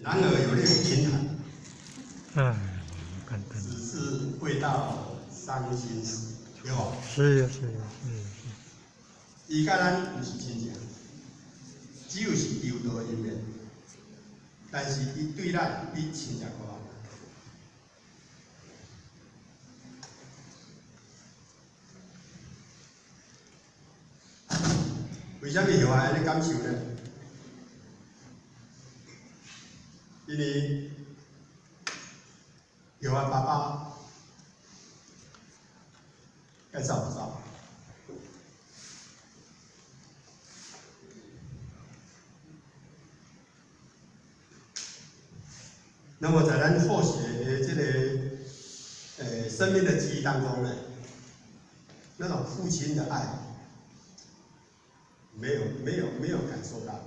然而有那種平衡，哎，簡單。只是未到傷心死，對無？是啊，是啊，是啊。伊佮咱毋是親情，只有是求道的一面，但是伊對咱比親情閣較。為啥物會按呢感受呢？因為約翰爸爸該走就走。那麼在咱後學的這個生命的記憶當中呢，那種父親的愛，沒有沒有沒有感受到。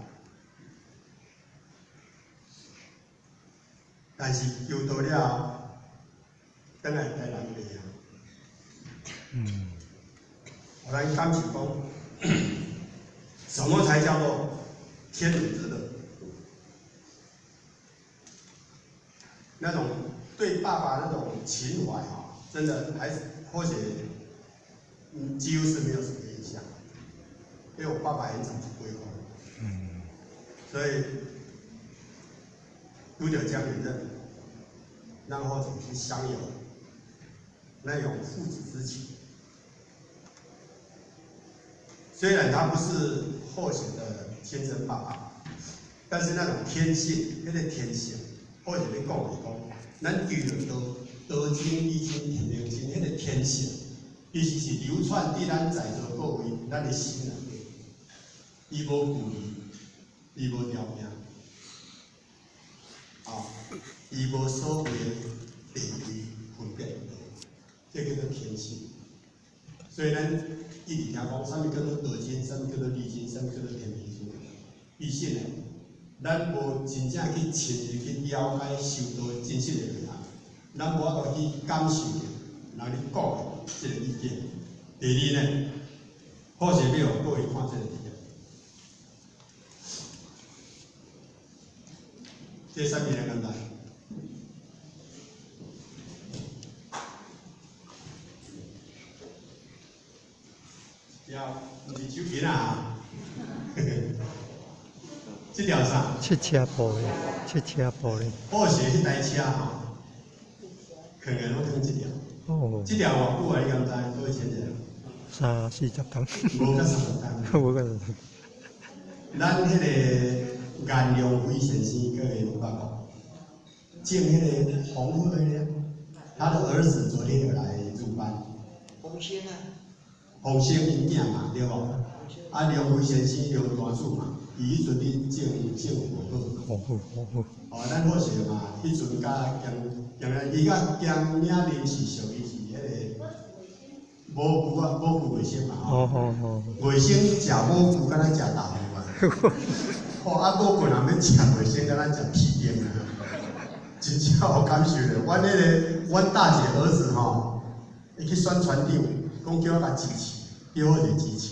但是求道了後，轉來台南袂啊。予咱感受講，什麼才叫做天倫之樂？那種對爸爸那種情懷哈，真的還是或許，幾乎是沒有什麼印象，因為我爸爸很早就歸空，所以拄著江元任，然後總是相有那種父子之情。雖然他不是後選的親生爸爸，但是那種天性，那個天性，或者你講是講，咱對著道道親、理親、天命親，彼個天性，其實是流竄佇咱在座各位咱的心內底。伊無故意，伊無條件，啊，伊無所謂的地位分別，這叫做天性。所以咱一直聽講，啥物叫做道親，啥物叫做理親，啥物叫做天命親。其實呢，咱無真正去深入去了解修道真實的內涵，咱無法度去感受著人咧講的這個意見。第二呢，好勢欲予各位看這個圖。這啥物人敢知？條毋是手巾啊！這條啥？七車步的，七車步的。好勢彼台車吼，囥的攏囥這條。哦。這條偌久啊？你敢知？各位淺淺。三四十冬。無甲30冬。無甲30。咱彼個顏良輝先生，各位攏捌無？種彼個紅葉的，他的兒子昨天有來入班。洪生啊。洪生𪜶囝嘛，對無？啊，梁輝先生梁大柱嘛，伊彼陣佇種種紅葉。紅葉，紅葉。哦，咱好勢嘛，彼陣佮兼兼伊佮兼領臨時屬於是彼個母牛啊，母牛衛生嘛吼。哦哦哦。衛生食母牛，敢若食豆腐啊！哦，啊，母牛若欲食衛生，敢若食屁丁啊！真正有感受咧。阮彼個，阮大姐兒子吼，伊去選船長，講叫我共支持，叫我者支持，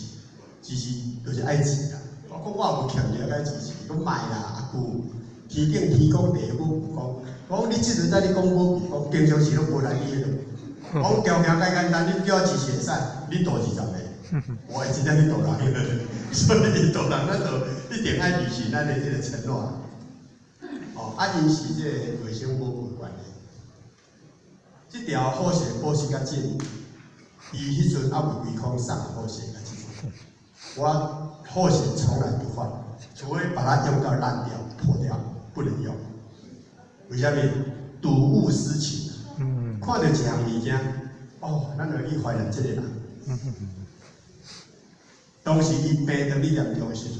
支持就是愛錢啦。我講我也無欠你愛支持，伊講莫啦，阿舅，天頂天公地母公，我講你這陣在咧講母講，平常時攏無來你彼落。我講條件介簡單，你叫我支持會使，你賭20個，我會真正去賭人，所以伊賭人，咱就一定愛履行咱的這個承諾。哦，啊，因是這個衛生保護的關係，這條好勢保持較緊，伊彼陣猶未歸空送好勢較緊。我好勢從來不換，除非把它用到爛掉、破掉，不能用。為啥物？睹物思情。看著一項物件，哦，咱就去懷念這個人。當時伊病得愈嚴重的時陣，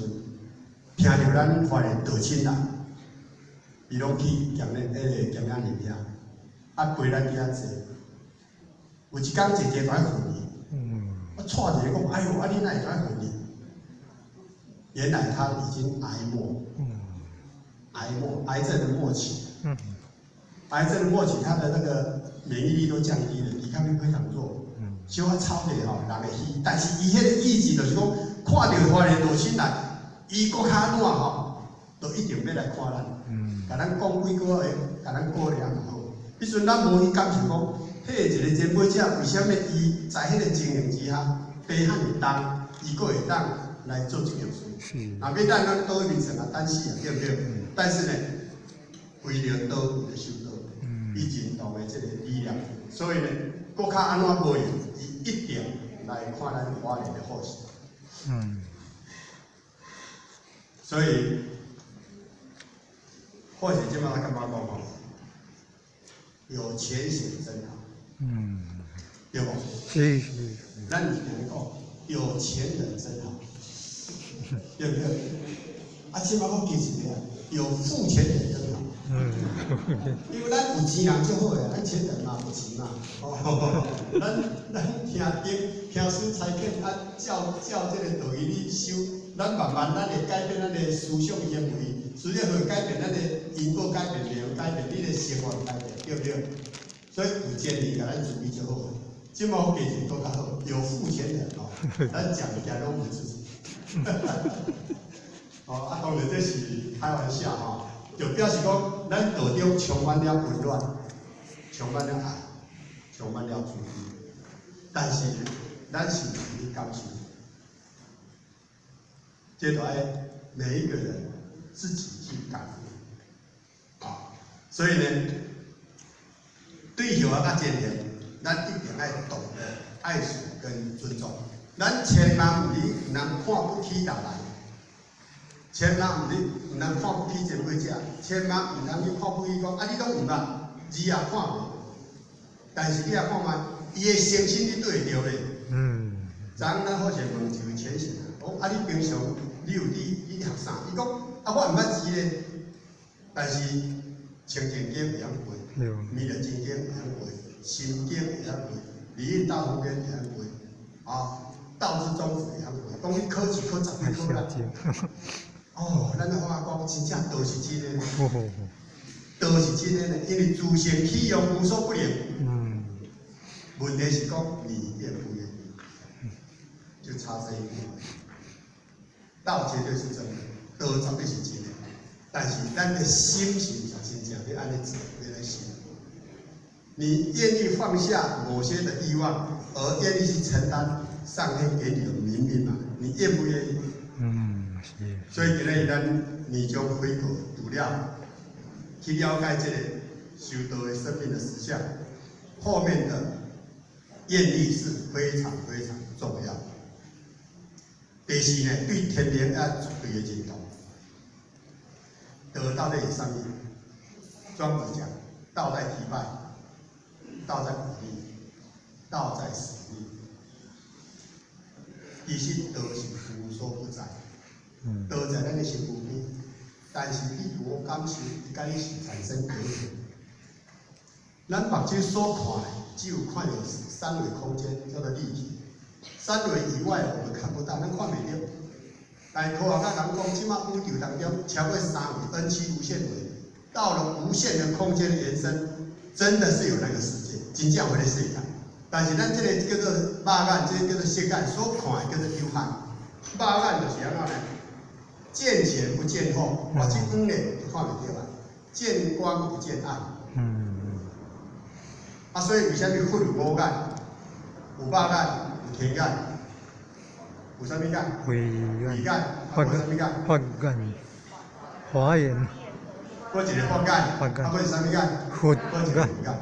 聽著咱懷念道親人，伊攏去檢咧，彼個檢驗入遐，啊陪咱佇遐坐。有一工坐坐就愛昏去，我帶一個講，哎喲，啊你哪會愛昏去？原來他已經癌末，癌末，癌症的末期。癌症的末期，他的那個免疫力都降低了，抵抗力非常弱。小可吵者吼，人會虛，但是伊彼個意志就是講，看著花蓮道親來，伊閣較怎吼，都一定欲來看咱。共咱講幾句話，共咱鼓勵嘛好。彼陣咱無去感受講，彼一个前輩者為啥物伊在彼个情形之下，背遐爾重，伊閣會當來做這件事。若欲咱攏倒眠床啊，等死啊，對毋對？但是呢，為著道，為著修道，伊認同的這个理念，所以呢，閣較按怎無閒，伊一定來看咱華蓮的好勢。所以，或許這擺咱感覺講吼，有錢險真好。對無？是是。咱是按呢講，有錢人真好，對不對？啊，這擺閣加一个啊，有富錢人真好。因為咱有錢人就好的，咱錢人嘛有錢嘛。哦，咱聽經聽師差遣啊，照照這個道義去修，咱慢慢咱會改變咱的思想行為，思想會改變咱的因果，改變命，改變你的生活改變，對不對？所以有錢人共咱處理就好。這擺加一個閣較好，有富錢人哦，咱食物件攏袂出事。哦，啊，當然這是開玩笑吼，就表示講咱道中充滿了溫暖，充滿了愛，充滿了慈悲。但是咱是毋是去感受？這就愛每一個人自己去感悟。啊，所以呢，對象啊佮前緣，咱一定愛懂得愛惜跟尊重。咱千萬毋通看不起人來，千萬毋通看不起前輩者，千萬毋通去看不起講啊，你攏毋捌，字也看無，但是你也看覓，伊的誠心你對會著袂？昨昏咱好像問一位前賢啊，講啊，你平常你有佇你學啥？伊講啊，我毋捌字咧，但是清淨經會曉背，彌勒真經會曉背，心經會曉背，禮運大方經會曉背，啊，道智種子會曉背，講去考試考十幾科啦。哦，咱發覺講真正道是真的，道是真的呢，因為自性起用無所不能。問題是講你願不願意，就差這一步。道絕對是真的，道絕對是真的，但是咱的心是毋是真正欲按呢做，欲來修？你願意放下某些的欲望，而願意去承擔上天給你的命運嗎？你願不願意？是。所以今日咱年終回顧，除了去了解這個修道的生命的實相，後面的願力是非常非常重要。第四呢，對天命要絕對的認同。道到底是啥物？莊子講：道在體外，道在骨力，道在使力。其實道是無所不在，道在咱的身軀邊，但是你如何感受，伊佮你是產生隔閡。咱目睭所看的，只有看著三維空間，叫做立體。三維以外，我們看不到，咱看袂著。但是科學家人講，這擺宇宙當中超過三維 N 趨無限維，到了無限的空間的延伸，真的是有那個世界，真正有彼個世界。但是咱這個叫做肉眼，這個叫做色眼，所看的叫做有限。肉眼就是按怎呢？見前不見後，哇，這遠咧就看袂著啊。見光不見暗。啊，所以為啥物佛有五眼？有肉眼，有天眼，有啥物眼？慧眼。慧眼，啊，有啥物眼？法眼，華嚴。閣一個法眼，啊，閣是啥物眼？佛閣一個佛眼。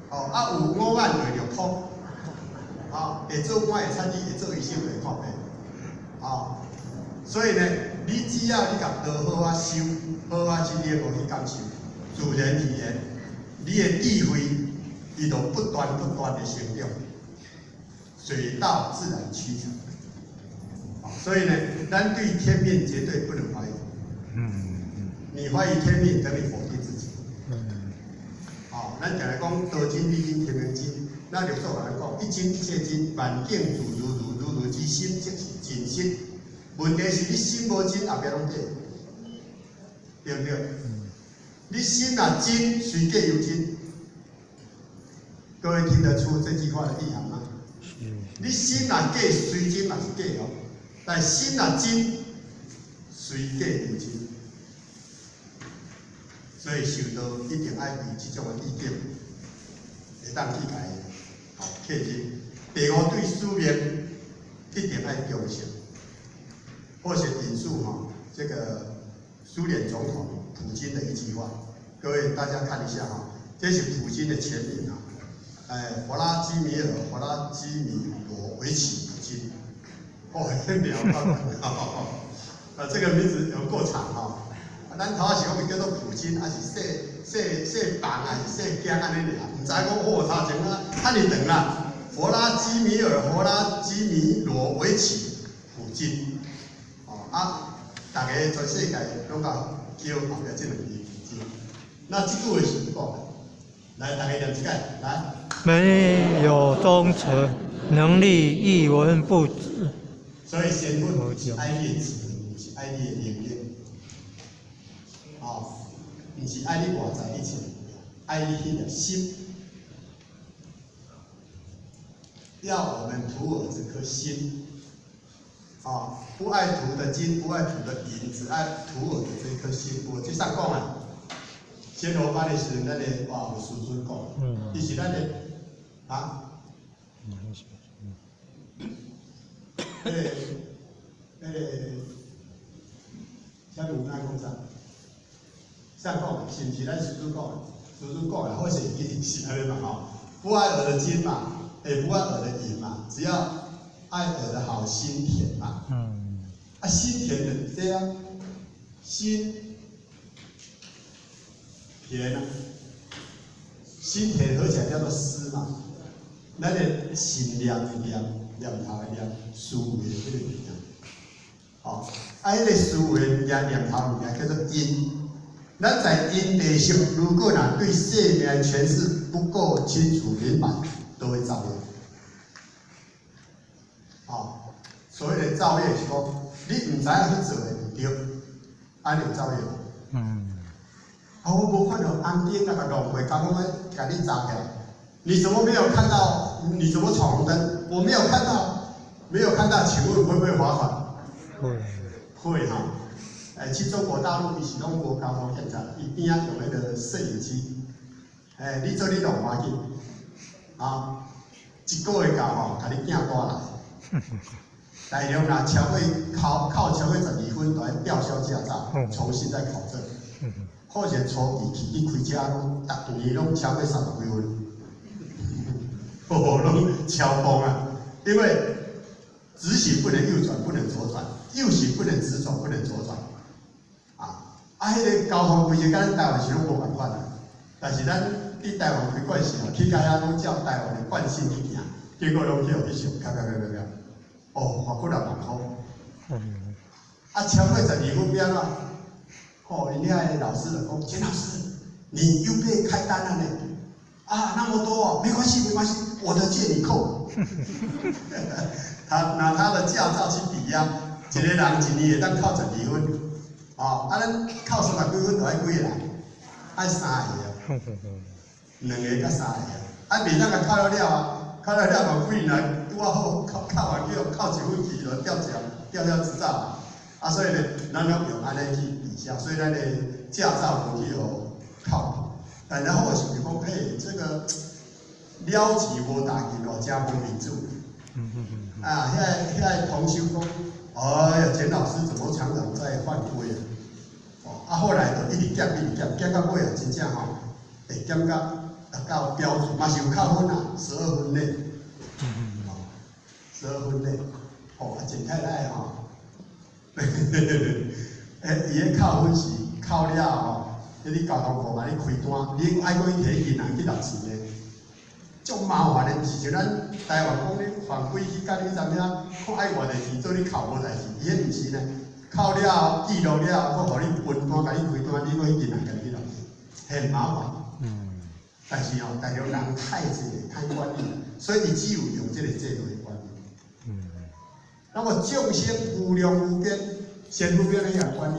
哦，啊，有五眼就是六通，啊，會做官會產醫，會做醫生，會看病，啊，所以呢，你只要你共道好好修，好好去領悟去感受，自然而然，你的智慧，伊就不斷不斷的成長，水到自然趨成。所以呢，咱對天命絕對不能懷疑。你懷疑天命，等於否定自己。哦，咱常來講道經、理經、天命經，咱六祖共咱講，一真一切真，萬境自如如，如如之心即是真實。問題是你心無真，後壁攏假，對毋對？你心若真，隨假猶真。各位聽得出這句話的意涵嗎？你心若假，隨真嘛是假哦。但心若真，隨假猶真。所以修道一定愛對這種的意境，會當去共伊吼契入。第五，對使命一定愛忠誠，或是引述吼這個蘇聯總統普京的一句話，各位大家看一下哈，這是普京的全名啊，哎，弗拉基米爾·弗拉基米羅維奇·普京，哦，很了解，啊，這個名字有夠長哈。咱頭仔是講伊叫做普京，還是姓姓姓彭，還是姓姜按呢爾，毋知講哦，頭前啊，遐爾長啦。弗拉基米爾·弗拉基米羅維奇·普京，哦啊，逐家全世界攏共叫後壁這兩字普京。那這句話是怎講的？來，逐家念一擺，來。沒有忠誠，能力一文不值。所以身份毋是愛你的錢，毋是愛你的能力，哦，毋是愛你外在一切，愛你彼個心。要我們圖爾這顆心，啊，不愛圖的金，不愛圖的銀，只愛圖爾的這顆心。我這上講啊，暹羅班的時陣，咱的哇，有師尊講，伊是咱的啊，彼个，遐有哪講啥？啥講？是毋是咱師尊講的？師尊講的，好勢一定是按呢嘛吼，不愛爾的金嘛。欸，不愛爾的銀嘛，只要愛爾的好心田嘛。啊，心田就是這樣，心田啊，心田合起來叫做思嘛。咱的心念的念，念頭的念，思維的彼個物件。吼，啊，彼個思維物件，念頭物件叫做因。咱在因地上，如果若對生命的詮釋不夠清楚明白，都會造業。哦，所謂的造業是講，你毋知影去做的毋對，按呢有造業無？啊，我無看著紅燈啊，共弄過，剛剛共你砸起來。你怎麼沒有看到？你怎麼闖紅燈？我沒有看到，沒有看到，請問會不會罰款？會。會哈。哎，去中國大陸，伊是攏無交通檢查，伊邊仔用彼個攝影機。哎，你做你弄無要緊，啊，一個月到吼，共你寄單來。大陸若超過考考超過12分，就愛吊銷駕照，重新再考證。好勢初期去去開車，攏逐年攏超過30幾分，哦，攏超崩啊！因為直行不能右轉，不能左轉；右行不能直轉，不能左轉。啊，啊，彼個交通規則佮咱台灣是攏無仝款啊。但是咱佇台灣開慣勢哦，去到遐攏照台灣的慣性去行，結果攏去予彼上，咔咔咔咔咔，哦，罰幾若萬箍。啊，超過12分欲按怎？哦，𪜶遐的老師就講，簡老師，你又被開單了呢？啊，那麼多哦，沒關係，沒關係，我的借你扣。他拿他的駕照去抵押，一個人一年會當扣十二分，哦，啊，咱扣三十幾分，著愛幾個人？愛三個啊，兩個佮三個啊，啊，袂當共扣了了啊，扣了了嘛，幾年來拄仔好扣扣完去予扣一分去，就吊銷吊銷執照啊。啊，所以呢，咱攏用按呢去抵消，所以咱的駕照無去予扣。但然後我想講，嘿，這個了錢無代誌哦，真無面子。啊，遐个同修講，哎呀，簡老師怎麼常常在犯規啊？哦，啊，後來就一直減，一直減，減到尾啊，真正吼，會減到達到標準，嘛是有扣分啊，十二分內。哦，十二分內，哦，啊，簡太太吼，欸，伊彼扣分是扣了吼，彼你交通部共你開單，你愛閣去提銀行去納錢的，足麻煩的，毋是像咱台灣講你犯規去甲你知影，看愛偌濟錢做你扣無代誌，伊彼毋是呢，扣了後記錄了後，閣予你分單，共你開單，你閣去銀行家己去納錢，很麻煩。但是吼，大陸人太濟，太管理，所以伊只有用這個制度來管理。那麼眾生無量無邊，先不要那樣管理，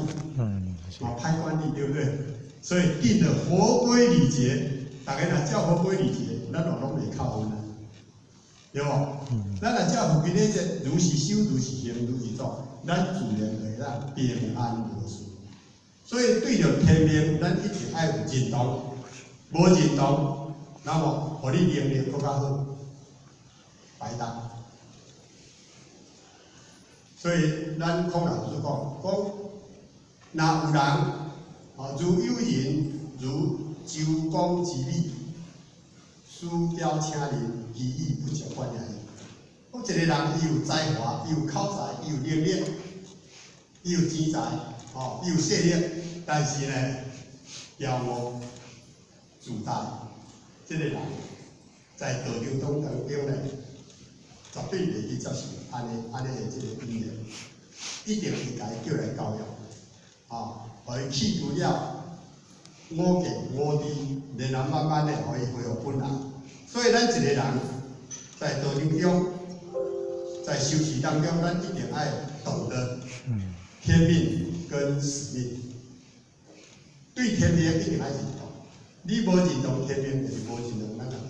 哦，歹管理，對不對？所以定了佛規禮節，逐家若照佛規禮節，咱就攏袂扣分啊，對無？咱若照佛規禮節，如是修，如是行，如是做，咱自然會當平安無事。所以。所以對著天命，咱一定愛有認同，無認同，那麼予你能力閣較好，白搭。所以咱孔老師講，講若有人，吼，如有人如周公之禮，師表請人，其意不足觀也。講一個人伊有才華，伊有口才，伊有能力，伊有錢財，吼，伊有勢力，但是呢，驕傲自大，這個人在道場當中呢，絕對袂去接受按呢按呢的這個語言，一定會共伊叫來教育，啊，予伊去除了我見我知，然後慢慢的予伊恢復本來。所以咱一個人在道場中，在修持當中，咱一定愛懂得天命跟使命。對天命一定愛認同，你無認同天命，就是無認同咱家己。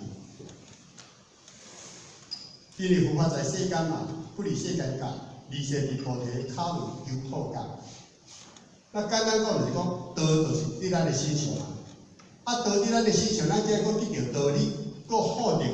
因為佛法在世間嘛，不離世間覺，離世離菩提，跤路求透覺。那簡單講就是講，道就是佇咱的身上啊。啊，道佇咱的身上，咱既閣得著道理，閣好定。